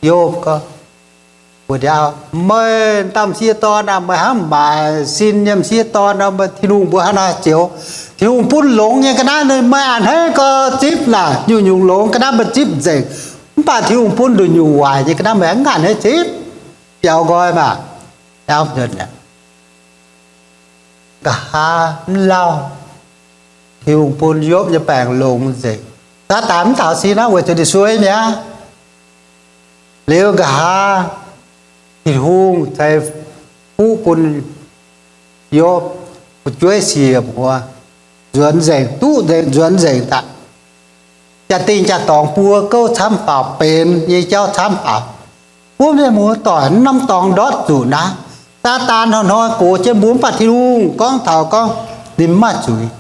Yopv gorngv, mbuo ndiaauv, meih dauh m'sieqv dorn aah, meih hnangv maaic sin nyei m'sieqv dorn nor, meih Tin-Hungh mbuo hnangv naaiv zioux. Tin-Hungh bun longx nyei ga'naaiv meih a'hneiv gau zipv naaic, nyungc-nyungc longx ga'naaiv meih zipv nzengc. Mv baac Tin-Hungh bun nduqc nyungc waaic nyei ga'naaiv meih a'hneiv zipv. Biaux nqoi maah. Nqa'haav mv lauh, Tin-Hungh bun Yopv nyei baengc longx nzengc. Saadaan mv taux sin naaiv weic zuqc ninh suei mi'aqv. Liuz nqa'haav Tin-Hungh ceix fuqv bun Yopv, fu'jueiv siec mbuo nzuonx nzengc, duqv nzengc, nzuonx nzengc daaih. Jaa-dingh jaa-dorngx buo gouv camv faaux, benx nyei jauv camv faaux. Mbuo mienh muoz-doic, norm dorngx ndortv zuqc naaiv. Saadaan hnoi-hnoi gox jienv mbuo, mv baac Tin-Hungh gorngv taux gorngv ninh mv maaih zuiz.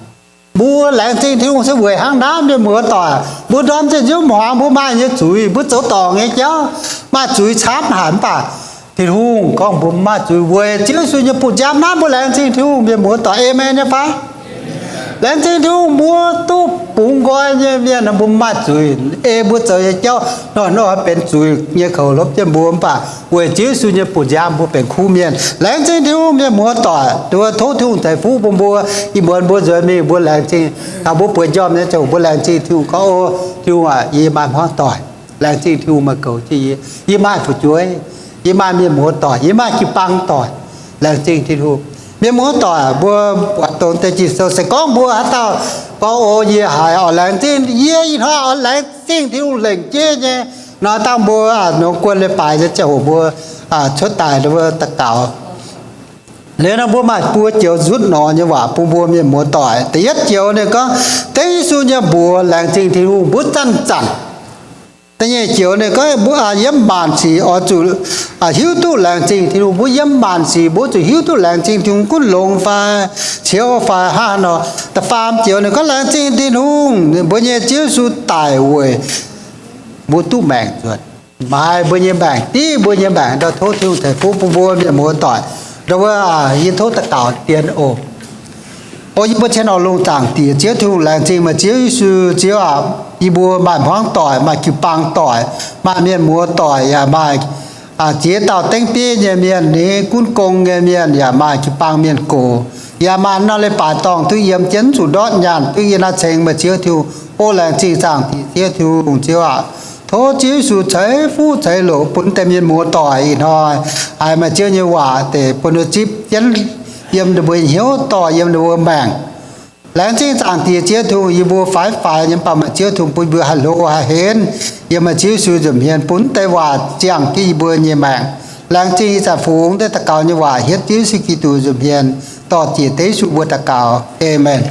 Mbuo laengz zingh Tin-Hungh se weic hnangv naaiv, mienh muoz-doic. Mbuo ndorm zinh nziouv hmuangx mbuo maaih nyei zuiz, mbuo zoux dorngc nyei jauv maaih zuiz camv haic, mv baac Tin-Hungh gorngv mbuo mv maaih zuiz weic Ziouv Yesu nyei buoz-nziaamv naaiv. Mbuo laengz zingh Tin-Hungh, mienh muoz-doic, aamen nyei fai? Laengz zingh Tin-Hungh, mbuo duqv bungx nqoi nyei mienh, mbuo mv maaih zuiz. Ei mbuo zoux nyei jauv hnoi-hnoi benx zuiz nyei koux hlopv jienv mbuo, mv baac weic Ziouv Yesu nyei buoz-nziaamv mbuo benx kuv mienh. Laengz zingh Tin-Hungh, mienh muoz-doic. Mbuo tov Tin-Hungh ceix fuqv bun mbuo. Ih muonz mbuo nzuonx mingh mbuo laengz zingh, taux mbuo bueix njormh nyei ziangh hoc mbuo laengz zingh Tin-Hungh gorngv, O Tin-Hungh aac, yie maaih hmuangv doic. Laengz zingh Tin-Hungh meih goux jienv yie. Yie maaih fu'jueiv, yie maaih mienh muoz-doic, yie maaih jiu-baang doic. Laengz zingh Tin-Hungh. Mienh muoz-doic, mbuo buatc dongh deix Ging-Sou se gorngv mbuo haaix dauh gorngv, O, yie haiz oix laengz zingh, yie ih hnoi oix laengz zingh Tin-Hungh lengc jeiv nyei nor, dangh mbuo nongx guon leiz-baaix nyei ziangh hoc mbuo cuotv daaih mbuo daux gaux. Liuz nor mbuo maaih buo joux nzutv nor nyei waac bun mbuo mienh muoz-doic. Da'yietv joux ninh gorngv, dengv Yesu nyei mbuox laengz zingh Tin-Hungh mbuo zanc-zanc. Da'nyeic joux ninh gorngv, mbuo yiem maanc sic oix zuqc hiuv duqv laengz zingh Tin-Hungh. Mbuo yiem maanc sic mbuo zuqc hiuv duqv laengz zingh Tin-Hungh gunv longx fai ciouv fai hnangv haaix nor. Da'faam joux ninh gorngv laengz zingh Tin-Hungh, mbuo nyei Ziouv Yesu daic weic mbuo duqv maengc nzuonx, maaiz mbuo nyei maengc, div mbuo nyei maengc. Ndau tov Tin-Hungh ceix fuqv bun mbuo mienh muoz-doic. Ndau wuov yie tov daux gaux dien oc. O yie mbuo cien oix longx zaangc Diex Ziouv Tin-Hungh, laengz zingh meih Ziouv Yesu. Ziouv aac, yie mbuo maaih hmuangv doic, maaih jiu-baang doic, maaih mienh muoz-doic, yaac maaih ziex dauh dengv bieiv nyei mienh, ninh gunv gong nyei mienh, yaac maaih jiu-baang mienh gox, yaac maaih norm leiz-baaix dorngh duqv yiem jienv, zuqc ndortv nyaanh duqv yiem naaiv ceng meih Ziouv Tin-Hungh. O laengz zingh zaangc Diex Ziouv Tin-Hungh, Ziouv aac, tov Ziouv Yesu ceix fuqv ceix loc bun deix mienh muoz-doic ih hnoi haiz meih Ziouv nyei waac deix bun ninh zipv jienv yiem ninh mbuo hnyouv dorh yiem ninh mbuo maengc. Laengz zingh zaangc Diex Ziouv Tin-Hungh, yie mbuo faix faix nyei mv baac meih Ziouv Tin-Hungh bun mbuo haih hlo haih henv yiem meih Ziouv Yesu nza'hmien, bun deix waac ziangh jienv yie mbuo nyei maengc. Laengz zingh ih zanc fungx deix daux gaux nyei waac hietv Ziouv Yesu Giduc nza'hmien, dorh Diex Ziouv Yesu mbuo daux gaux. Aamen.